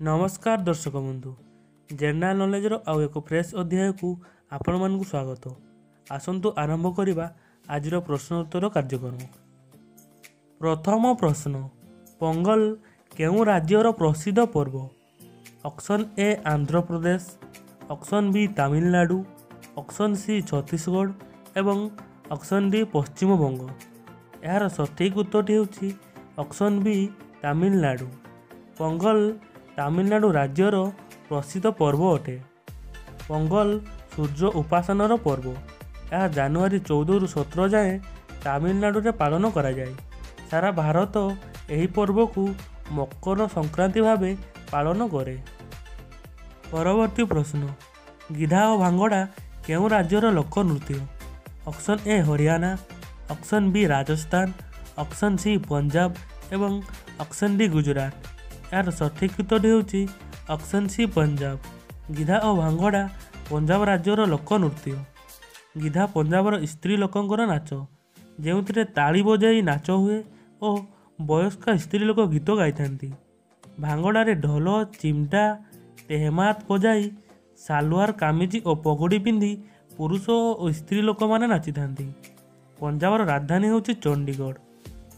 ନମସ୍କାର ଦର୍ଶକ ବନ୍ଧୁ, ଜେନେରାଲ ନଲେଜର ଆଉ ଏକ ଫ୍ରେଶ୍ ଅଧ୍ୟାୟକୁ ଆପଣମାନଙ୍କୁ ସ୍ୱାଗତ। ଆସନ୍ତୁ ଆରମ୍ଭ କରିବା ଆଜିର ପ୍ରଶ୍ନୋତ୍ତର କାର୍ଯ୍ୟକ୍ରମ। ପ୍ରଥମ ପ୍ରଶ୍ନ, ପୋଙ୍ଗଲ କେଉଁ ରାଜ୍ୟର ପ୍ରସିଦ୍ଧ ପର୍ବ? Option A Andhra Pradesh, option B Tamil Nadu, option C Chhattisgarh ଏବଂ ଅପସନ୍ ଡି ପଶ୍ଚିମବଙ୍ଗ। ଏହାର ସଠିକ୍ ଉତ୍ତରଟି ହେଉଛି ଅପସନ୍ ବି ତାମିଲନାଡ଼ୁ। ପୋଙ୍ଗଲ ତାମିଲନାଡ଼ୁ ରାଜ୍ୟର ପ୍ରସିଦ୍ଧ ପର୍ବ ଅଟେ। ପୋଙ୍ଗଲ ସୂର୍ଯ୍ୟ ଉପାସନାର ପର୍ବ। ଏହା ଜାନୁଆରୀ 14ରୁ 17 ଯାଏଁ ତାମିଲନାଡ଼ୁରେ ପାଳନ କରାଯାଏ। ସାରା ଭାରତ ଏହି ପର୍ବକୁ ମକର ସଂକ୍ରାନ୍ତି ଭାବେ ପାଳନ କରେ। ପରବର୍ତ୍ତୀ ପ୍ରଶ୍ନ, ଗିଧା ଓ ଭାଙ୍ଗଡ଼ା କେଉଁ ରାଜ୍ୟର ଲୋକନୃତ୍ୟ? Option A Haryana, option B Rajasthan, option C Punjab ଏବଂ ଅପସନ୍ ଡି ଗୁଜୁରାଟ। ଏହାର ସଠିକ୍ ଉତ୍ତରଟି ହେଉଛି ଅପସନ୍ ସି ପଞ୍ଜାବ। ଗିଧା ଓ ଭାଙ୍ଗଡ଼ା ପଞ୍ଜାବ ରାଜ୍ୟର ଲୋକନୃତ୍ୟ। ଗିଧା ପଞ୍ଜାବର ସ୍ତ୍ରୀ ଲୋକଙ୍କର ନାଚ, ଯେଉଁଥିରେ ତାଳି ବଜାଇ ନାଚ ହୁଏ ଓ ବୟସ୍କ ସ୍ତ୍ରୀ ଲୋକ ଗୀତ ଗାଇଥାନ୍ତି। ଭାଙ୍ଗଡ଼ାରେ ଢୋଲ, ଚିମଟା, ତେହମାତ ବଜାଇ ସାଲୱାର କାମିଜ ଓ ପଗଡ଼ି ପିନ୍ଧି ପୁରୁଷ ଓ ସ୍ତ୍ରୀ ଲୋକମାନେ ନାଚିଥାନ୍ତି। ପଞ୍ଜାବର ରାଜଧାନୀ ହେଉଛି ଚଣ୍ଡିଗଡ଼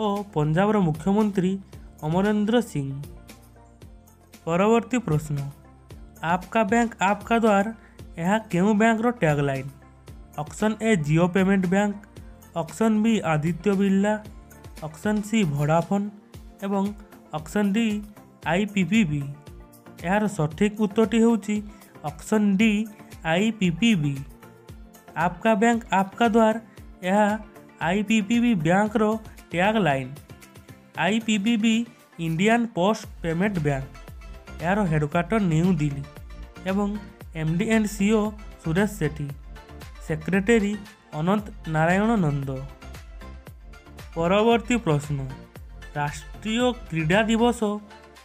ଓ ପଞ୍ଜାବର ମୁଖ୍ୟମନ୍ତ୍ରୀ ଅମରେନ୍ଦ୍ର ସିଂ। ପରବର୍ତ୍ତୀ ପ୍ରଶ୍ନ, ଆପକା ବ୍ୟାଙ୍କ ଆପକା ଦ୍ୱାର ଏହା କେଉଁ ବ୍ୟାଙ୍କର tag line? Option A Jio payment bank, option B Aditya Birla, option C Vodafone ଏବଂ ଅପସନ୍ ଡି ଆଇପିପିବି। ଏହାର ସଠିକ୍ ଉତ୍ତରଟି ହେଉଛି ଅପସନ୍ ଡି ଆଇପିପିବି। ଆପକା ବ୍ୟାଙ୍କ ଆପକା ଦ୍ୱାର ଏହା ଆଇପିପିବି ବ୍ୟାଙ୍କର tag line. IPPB Indian post payment bank. ଏହାର ହେଡ଼କ୍ୱାର୍ଟର ନ୍ୟୁ ଦିଲ୍ଲୀ ଏବଂ M D and CEO Suresh Sethi, secretary Anant Narayan Nanda. ପରବର୍ତ୍ତୀ ପ୍ରଶ୍ନ, ରାଷ୍ଟ୍ରୀୟ କ୍ରୀଡ଼ା ଦିବସ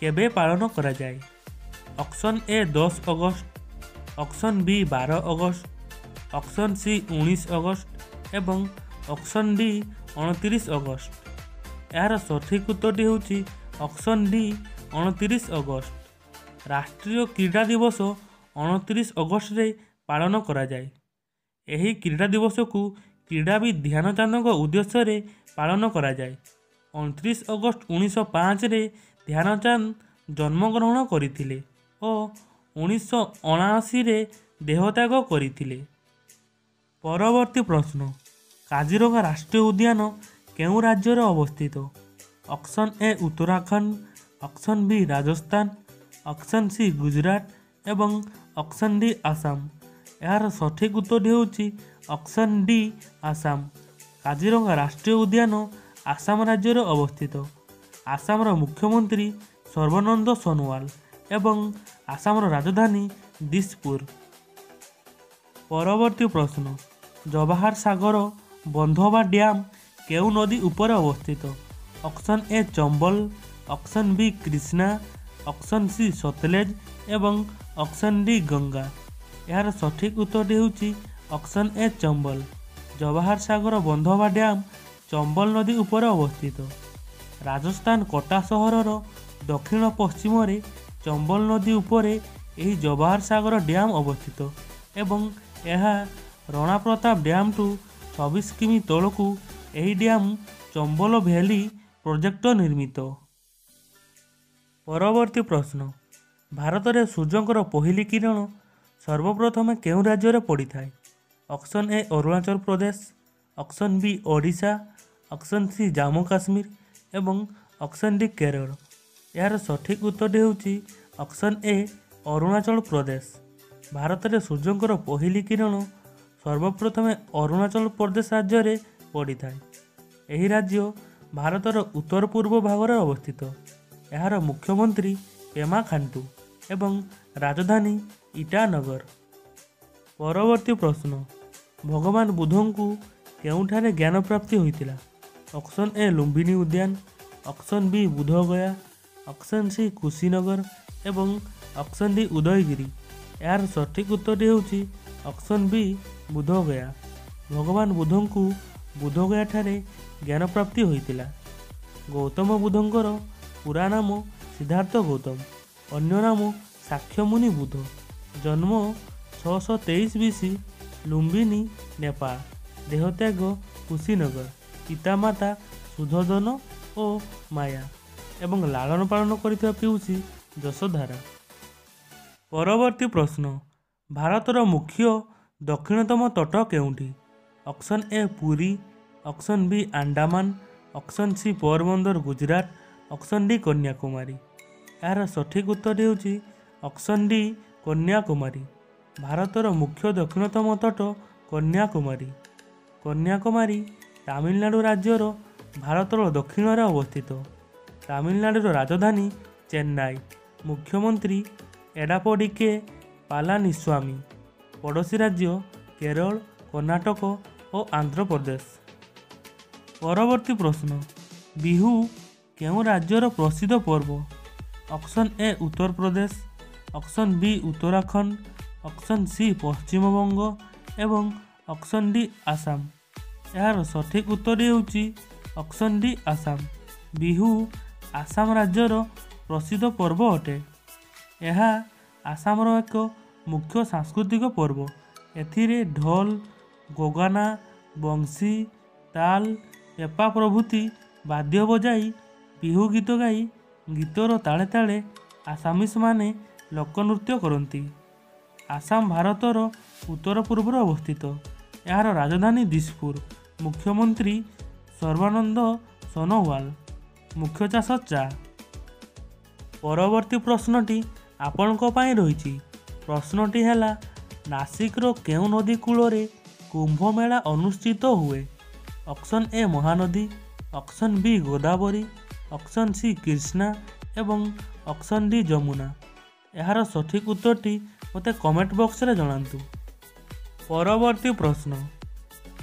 କେବେ ପାଳନ କରାଯାଏ? Option A 10 August, option B 12 August, option C 19 August ଏବଂ ଅପସନ୍ ଡି 29 ଅଗଷ୍ଟ। ଏହାର ସଠିକ୍ ଉତ୍ତରଟି ହେଉଛି ଅପସନ୍ ଡି 29 ଅଗଷ୍ଟ। ରାଷ୍ଟ୍ରୀୟ କ୍ରୀଡ଼ା ଦିବସ 29 ଅଗଷ୍ଟରେ ପାଳନ କରାଯାଏ। ଏହି କ୍ରୀଡ଼ା ଦିବସକୁ କ୍ରୀଡ଼ାବିତ୍ ଧ୍ୟାନଚାନ୍ଦଙ୍କ ଉଦ୍ଦେଶ୍ୟରେ ପାଳନ କରାଯାଏ। 29 ଅଗଷ୍ଟ 1905ରେ ଧ୍ୟାନଚାନ୍ଦ ଜନ୍ମଗ୍ରହଣ କରିଥିଲେ ଓ 1979ରେ ଦେହତ୍ୟାଗ କରିଥିଲେ। ପରବର୍ତ୍ତୀ ପ୍ରଶ୍ନ, କାଜିରଙ୍ଗା ରାଷ୍ଟ୍ରୀୟ ଉଦ୍ୟାନ କେଉଁ ରାଜ୍ୟରେ ଅବସ୍ଥିତ? Option A Uttarakhand, option B Rajasthan, option C Gujarat ଏବଂ ଅପସନ୍ ଡି ଆସାମ। ଏହାର ସଠିକ୍ ଉତ୍ତରଟି ହେଉଛି ଅପସନ୍ ଡି ଆସାମ। କାଜିରଙ୍ଗା ରାଷ୍ଟ୍ରୀୟ ଉଦ୍ୟାନ ଆସାମ ରାଜ୍ୟରେ ଅବସ୍ଥିତ। ଆସାମର ମୁଖ୍ୟମନ୍ତ୍ରୀ ସର୍ବାନନ୍ଦ ସୋନୋୱାଲ ଏବଂ ଆସାମର ରାଜଧାନୀ ଦିସପୁର। ପରବର୍ତ୍ତୀ ପ୍ରଶ୍ନ, ଜବାହର ସାଗର ବନ୍ଧ ବା ଡ୍ୟାମ୍ କେଉଁ ନଦୀ ଉପରେ ଅବସ୍ଥିତ? Option A Chambal, option B Krishna, option C Sutlej ଏବଂ ଅପସନ୍ ଡି ଗଙ୍ଗା। ଏହାର ସଠିକ୍ ଉତ୍ତରଟି ହେଉଛି ଅପସନ୍ ଏ ଚମ୍ବଲ। ଜବାହର ସାଗର ବନ୍ଧ ବା ଡ୍ୟାମ୍ ଚମ୍ବଲ ନଦୀ ଉପରେ ଅବସ୍ଥିତ। ରାଜସ୍ଥାନ କୋଟା ସହରର ଦକ୍ଷିଣ ପଶ୍ଚିମରେ ଚମ୍ବଲ ନଦୀ ଉପରେ ଏହି ଜବାହର ସାଗର ଡ୍ୟାମ୍ ଅବସ୍ଥିତ ଏବଂ ଏହା ରଣା ପ୍ରତାପ ଡ୍ୟାମ୍ଠୁ 26 କିମି ତଳକୁ ଏହି ଡ୍ୟାମ୍ ଚମ୍ବଲ ଭ୍ୟାଲି ପ୍ରୋଜେକ୍ଟ ନିର୍ମିତ। ପରବର୍ତ୍ତୀ ପ୍ରଶ୍ନ, ଭାରତରେ ସୂର୍ଯ୍ୟଙ୍କର ପହିଲି କିରଣ ସର୍ବପ୍ରଥମେ କେଉଁ ରାଜ୍ୟରେ ପଡ଼ିଥାଏ? Option A Arunachal Pradesh, option B Odisha, option C Jammu Kashmir ଏବଂ ଅପସନ୍ ଡି କେରଳ। ଏହାର ସଠିକ୍ ଉତ୍ତରଟି ହେଉଛି ଅପସନ୍ ଏ ଅରୁଣାଚଳ ପ୍ରଦେଶ। ଭାରତରେ ସୂର୍ଯ୍ୟଙ୍କର ପହିଲି କିରଣ ସର୍ବପ୍ରଥମେ ଅରୁଣାଚଳ ପ୍ରଦେଶ ରାଜ୍ୟରେ ପଡ଼ିଥାଏ। ଏହି ରାଜ୍ୟ ଭାରତର ଉତ୍ତର ପୂର୍ବ ଭାଗରେ ଅବସ୍ଥିତ। ଏହାର ମୁଖ୍ୟମନ୍ତ୍ରୀ ପେମା ଖାଣ୍ଟୁ ଏବଂ ରାଜଧାନୀ ଇଟାନଗର। ପରବର୍ତ୍ତୀ ପ୍ରଶ୍ନ, ଭଗବାନ ବୁଦ୍ଧଙ୍କୁ କେଉଁଠାରେ ଜ୍ଞାନପ୍ରାପ୍ତି ହୋଇଥିଲା? ଅପସନ୍ ଏ ଲୁମ୍ବିନୀ ଉଦ୍ୟାନ, option B Bodhgaya, option C Kushinagar ଏବଂ ଅପସନ୍ ଡି ଉଦୟଗିରି। ଏହାର ସଠିକ୍ ଉତ୍ତରଟି ହେଉଛି ଅପସନ୍ ବି ବୋଧଗୟା। ଭଗବାନ ବୁଦ୍ଧଙ୍କୁ ବୋଧଗୟାଠାରେ ଜ୍ଞାନପ୍ରାପ୍ତି ହୋଇଥିଲା। ଗୌତମ ବୁଦ୍ଧଙ୍କର ପୁରା ନାମ ସିଦ୍ଧାର୍ଥ ଗୌତମ। ଅନ୍ୟ ନାମ ଶାକ୍ୟମୁନି ବୁଦ୍ଧ। ଜନ୍ମ 623 ବିସି, ଲୁମ୍ବିନୀ, ନେପାଳ। ଦେହତ୍ୟାଗ କୁଶୀନଗର। ପିତାମାତା ସୁଧୋଦନ ଓ ମାୟା ଏବଂ ଲାଳନ ପାଳନ କରିଥିବା ପିଉସୀ ଯଶୋଧାରା। ପରବର୍ତ୍ତୀ ପ୍ରଶ୍ନ, ଭାରତର ମୁଖ୍ୟ ଦକ୍ଷିଣତମ ତଟ କେଉଁଠି? Option A Puri, option B Andaman, option C Porbandar Gujarat, option D Kanyakumari. ଏହାର ସଠିକ୍ ଉତ୍ତର ହେଉଛି ଅପସନ୍ ଡି କନ୍ୟାକୁମାରୀ। ଭାରତର ମୁଖ୍ୟ ଦକ୍ଷିଣତମ ତଟ କନ୍ୟାକୁମାରୀ। କନ୍ୟାକୁମାରୀ ତାମିଲନାଡ଼ୁ ରାଜ୍ୟର ଭାରତର ଦକ୍ଷିଣରେ ଅବସ୍ଥିତ। ତାମିଲନାଡ଼ୁର ରାଜଧାନୀ ଚେନ୍ନାଇ। ମୁଖ୍ୟମନ୍ତ୍ରୀ ଏଡାପଡ଼ି କେ ପାଲାନିସ୍ୱାମୀ। ପଡ଼ୋଶୀ ରାଜ୍ୟ କେରଳ, କର୍ଣ୍ଣାଟକ ଓ ଆନ୍ଧ୍ରପ୍ରଦେଶ। ପରବର୍ତ୍ତୀ ପ୍ରଶ୍ନ, ବିହୁ କେଉଁ ରାଜ୍ୟର ପ୍ରସିଦ୍ଧ ପର୍ବ? Option A Uttar Pradesh, option B Uttarakhand, option C Paschimbanga ଏବଂ ଅପସନ୍ ଡି ଆସାମ। ଏହାର ସଠିକ୍ ଉତ୍ତର ହେଉଛି ଅପସନ୍ ଡି ଆସାମ। ବିହୁ ଆସାମ ରାଜ୍ୟର ପ୍ରସିଦ୍ଧ ପର୍ବ ଅଟେ। ଏହା ଆସାମର ଏକ ମୁଖ୍ୟ ସାଂସ୍କୃତିକ ପର୍ବ। ଏଥିରେ ଢୋଲ, ଗଗନା, ବଂଶୀ, ତାଲ, ପେପା ପ୍ରଭୃତି ବାଦ୍ୟ ବଜାଇ ବିହୁ ଗୀତ ଗାଇ ଗୀତର ତାଳେ ତାଳେ ଆସାମିସମାନେ ଲୋକନୃତ୍ୟ କରନ୍ତି। ଆସାମ ଭାରତର ଉତ୍ତର ପୂର୍ବରେ ଅବସ୍ଥିତ। ଏହାର ରାଜଧାନୀ ଦିସପୁର। ମୁଖ୍ୟମନ୍ତ୍ରୀ ସର୍ବାନନ୍ଦ ସୋନୋୱାଲ। ମୁଖ୍ୟ ଚାଷ ଚା। ପରବର୍ତ୍ତୀ ପ୍ରଶ୍ନଟି ଆପଣଙ୍କ ପାଇଁ ରହିଛି। ପ୍ରଶ୍ନଟି ହେଲା, ନାସିକର କେଉଁ ନଦୀ କୂଳରେ କୁମ୍ଭମେଳା ଅନୁଷ୍ଠିତ ହୁଏ? Option A Mahanadi, option B Godavari, option C Krishna ଏବଂ ଅପସନ୍ ଡି ଯମୁନା। ଏହାର ସଠିକ୍ ଉତ୍ତରଟି ମୋତେ କମେଣ୍ଟ ବକ୍ସରେ ଜଣାନ୍ତୁ। ପରବର୍ତ୍ତୀ ପ୍ରଶ୍ନ,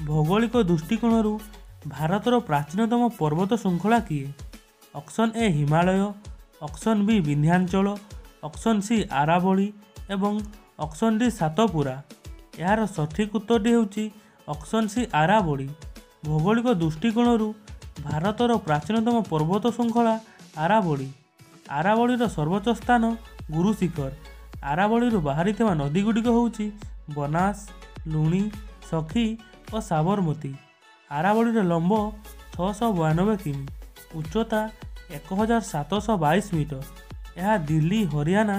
ଭୌଗୋଳିକ ଦୃଷ୍ଟିକୋଣରୁ ଭାରତର ପ୍ରାଚୀନତମ ପର୍ବତ ଶୃଙ୍ଖଳା କିଏ? Option A Himalaya, option B Vindhyachal, option C Aravalli ଏବଂ ଅପସନ୍ ଡି ସାତପୁରା। ଏହାର ସଠିକ୍ ଉତ୍ତରଟି ହେଉଛି ଅପସନ୍ ସି ଆରାବଳି। ଭୌଗୋଳିକ ଦୃଷ୍ଟିକୋଣରୁ ଭାରତର ପ୍ରାଚୀନତମ ପର୍ବତ ଶୃଙ୍ଖଳା ଆରାବଳି। ଆରାବଳିର ସର୍ବୋଚ୍ଚ ସ୍ଥାନ ଗୁରୁ ଶିଖର। ଆରାବଳିରୁ ବାହାରିଥିବା ନଦୀଗୁଡ଼ିକ ହେଉଛି ବନାସ, ଲୁଣି, ସଖୀ ଓ ସାବରମତୀ। ଆରାବଳିର ଲମ୍ବ 692 କିମି, ଉଚ୍ଚତା 1722 ମିଟର। ଏହା ଦିଲ୍ଲୀ, ହରିୟାଣା,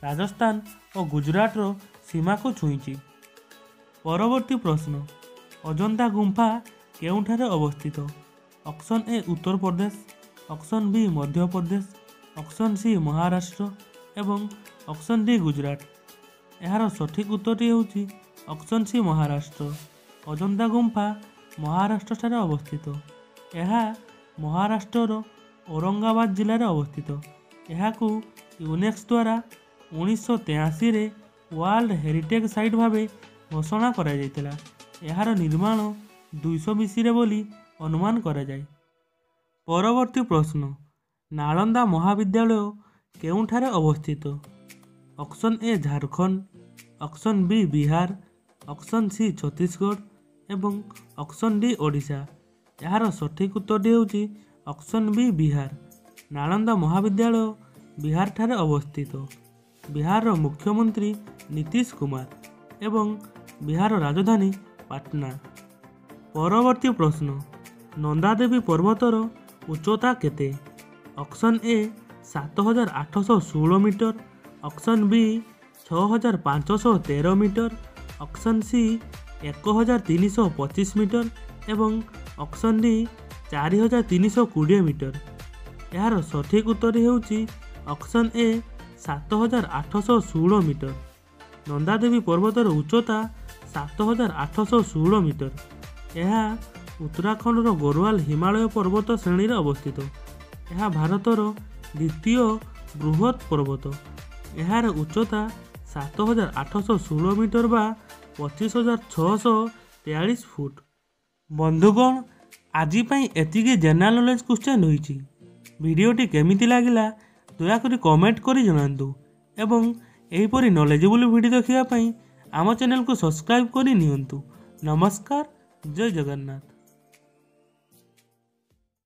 ରାଜସ୍ଥାନ ଓ ଗୁଜୁରାଟର ସୀମାକୁ ଛୁଇଁଛି। ପରବର୍ତ୍ତୀ ପ୍ରଶ୍ନ, ଅଜନ୍ତା ଗୁମ୍ଫା କେଉଁଠାରେ ଅବସ୍ଥିତ? Option A Uttar Pradesh, option B Madhya Pradesh, option C Maharashtra ଏବଂ ଅପସନ୍ ଡି ଗୁଜୁରାଟ। ଏହାର ସଠିକ୍ ଉତ୍ତରଟି ହେଉଛି ଅପସନ୍ ସି ମହାରାଷ୍ଟ୍ର। ଅଜନ୍ତା ଗୁମ୍ଫା ମହାରାଷ୍ଟ୍ରଠାରେ ଅବସ୍ଥିତ। ଏହା ମହାରାଷ୍ଟ୍ରର ଔରଙ୍ଗାବାଦ ଜିଲ୍ଲାରେ ଅବସ୍ଥିତ। ଏହାକୁ ୟୁନେସ୍କୋ ଦ୍ୱାରା 1983ରେ ୱାର୍ଲଡ ହେରିଟେଜ୍ ସାଇଟ୍ ଭାବେ ଘୋଷଣା କରାଯାଇଥିଲା। ଏହାର ନିର୍ମାଣ 200 ବିସିରେ ବୋଲି ଅନୁମାନ କରାଯାଏ। ପରବର୍ତ୍ତୀ ପ୍ରଶ୍ନ, ନାଳନ୍ଦା ମହାବିଦ୍ୟାଳୟ କେଉଁଠାରେ ଅବସ୍ଥିତ? Option A Jharkhand, option B Bihar, option C Chhattisgarh ଏବଂ ଅପସନ୍ ଡି ଓଡ଼ିଶା। ଏହାର ସଠିକ୍ ଉତ୍ତରଟି ହେଉଛି ଅପସନ୍ ବି ବିହାର। ନାଳନ୍ଦା ମହାବିଦ୍ୟାଳୟ ବିହାରଠାରେ ଅବସ୍ଥିତ। ବିହାରର ମୁଖ୍ୟମନ୍ତ୍ରୀ ନୀତିଶ କୁମାର ଏବଂ ବିହାରର ରାଜଧାନୀ ପାଟନା। ପରବର୍ତ୍ତୀ ପ୍ରଶ୍ନ, ନନ୍ଦାଦେବୀ ପର୍ବତର ଉଚ୍ଚତା କେତେ? Option A 7816 metre, option B 6513 metre, option C 1325 metre ଏବଂ ଅପସନ୍ ଡି 4320 ମିଟର। ଏହାର ସଠିକ୍ ଉତ୍ତର ହେଉଛି ଅପସନ୍ ଏ 7816 ମିଟର। ନନ୍ଦାଦେବୀ ପର୍ବତର ଉଚ୍ଚତା 7816 ମିଟର। ଏହା ଉତ୍ତରାଖଣ୍ଡର ଗରୱାଲ ହିମାଳୟ ପର୍ବତ ଶ୍ରେଣୀରେ ଅବସ୍ଥିତ। ଏହା ଭାରତର ଦ୍ୱିତୀୟ ବୃହତ୍ ପର୍ବତ। ଏହାର ଉଚ୍ଚତା 7816 ମିଟର ବା 25,643 ଫୁଟ। ବନ୍ଧୁଗଣ, ଆଜି ପାଇଁ ଏତିକି ଜେନେରାଲ ନଲେଜ କ୍ୱେଶ୍ଚନ୍ ରହିଛି। ଭିଡ଼ିଓଟି କେମିତି ଲାଗିଲା ଦୟାକରି କମେଣ୍ଟ କରି ଜଣାନ୍ତୁ ଏବଂ ଏହିପରି ନଲେଜେବୁଲ୍ ଭିଡ଼ିଓ ଦେଖିବା ପାଇଁ ଆମ ଚ୍ୟାନେଲକୁ ସବସ୍କ୍ରାଇବ୍ କରି ନିଅନ୍ତୁ। ନମସ୍କାର, ଜୟ ଜଗନ୍ନାଥ।